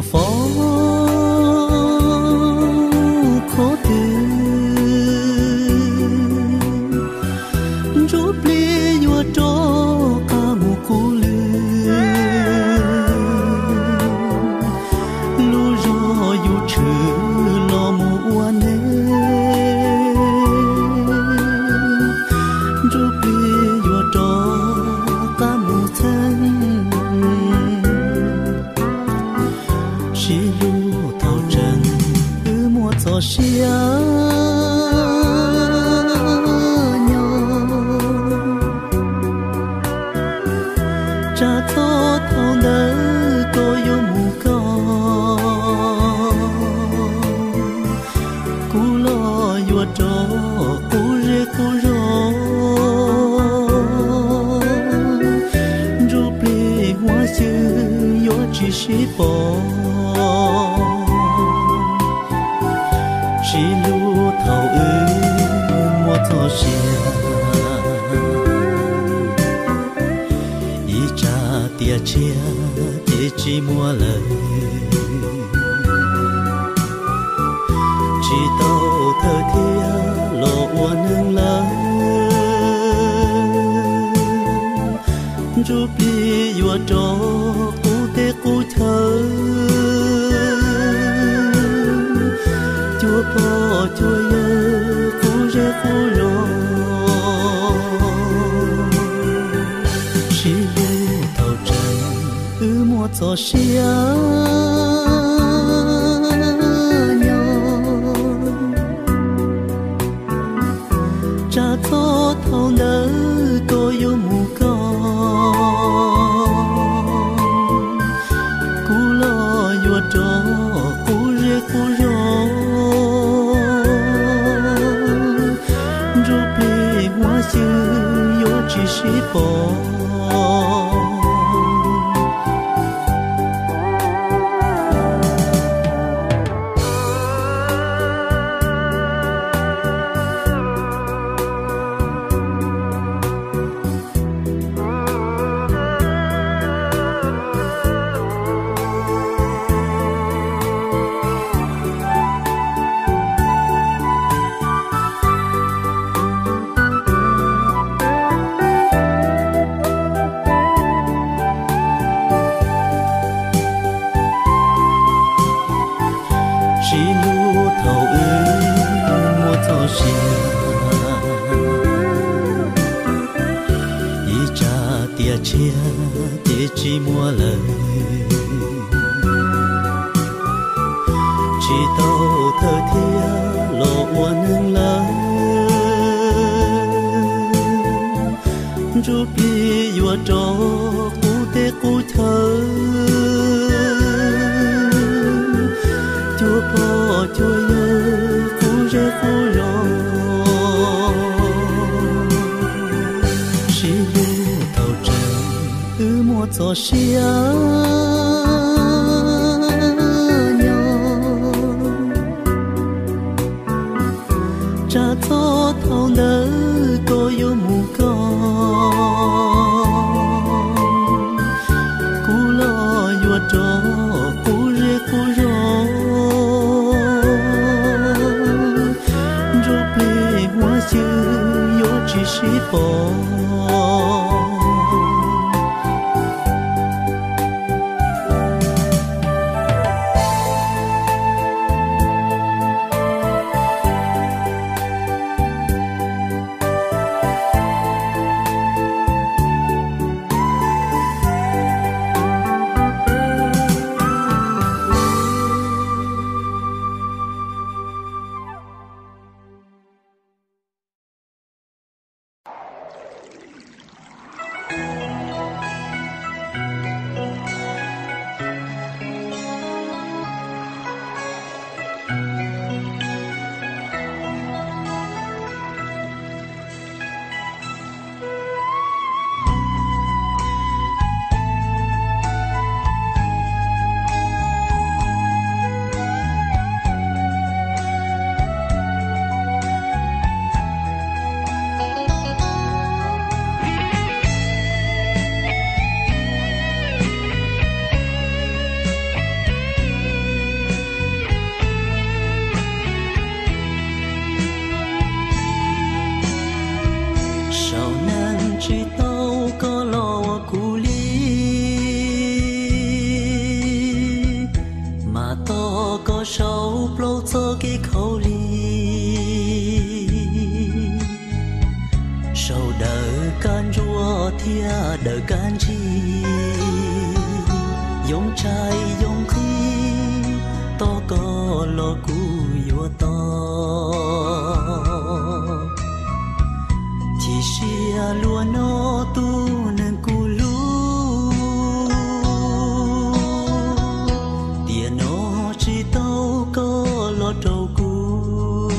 Foom qhov twg, ntsuj plig yuav rov qab mus qub lwm. Lub zog yus tshwm los mus ua neeg, ntsuj plig yuav rov qab mus txheeb. Sib hlub thaum tseem wb muaj txoj sia nyob, tsam txog thaum ntawd koj yuav mus koj, kuv los yuav rov qub zej qub zos, ntsuj plig huab xyw yuav tsis sib pom. Sib hlub thaum wb muaj txoj sia, ib tsam tiam tshiab ces tsis muaj lawm. Tsis tau thawj thiab los ua neeg lawm, ntsuj plig yuav rov qub teb qub chaw, cuag pog cuag yawg qub zej qub zos. Sib hlub thaum tseem wb muaj txoj sia nyob, tsam txog thaum ntawd koj yuav mus koj, kuv los yuav rov qub zej qub zos, ntsuj plig huab xyw yuav tsis sib pom. Sib hlub thaum wb muaj txoj sia, ib tsam tiam tshiab ces tsis muaj lawm. Tsis tau thawj thiab los ua neeg lawm, ntsuj plig yuav rov qub teb qub chaw, cuag pog cuag yawg qub zej qub zos. Sib hlub thaum tseem wb muaj txoj sia nyob, tsam txog thaum ntawd koj yuav mus koj, kuv los yuav rov qub zej qub zos, ntsuj plig huab xyw yuav tsis sib pom. Siab dawm kab ntsig, yoo tshais yoo nqhis, tos koj los kuv yuav tos. Chim siab luag no tus neeg kuv hlub, tiam no tsis tau koj los rau kuv.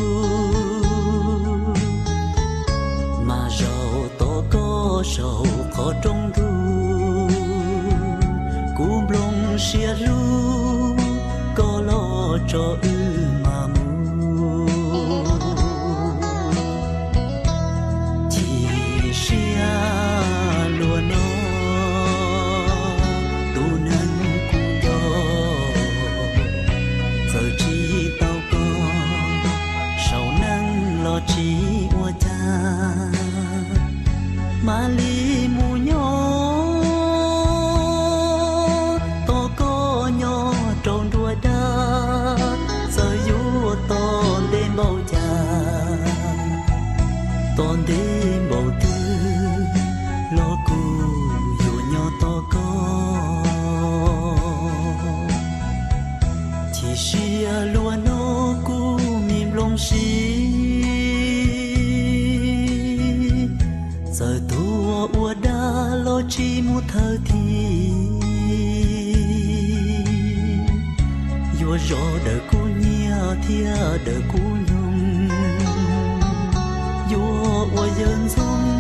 Mas zaum tos koj saum qhov rooj ntug, kuv nplooj siab hlub, koj los tso wb mam mus. Chim siab luag no tus neeg kuv nco, txawm tsis tau koj saum neej los tsis ua cas, mam li mus nyob tos koj nyob rau nruab dab. Txawm yuav tos ntev npaum cas, tos ntev npaum twg los kuv yuav nyob tos koj. Chim siab luag no kuv me nplooj siab, txawm tuag ua dab los tsis mus thawj thiab. Yuav zov daws kuv nyiaj thiab daws kuv nyoog, yuav ua yawg ntxoog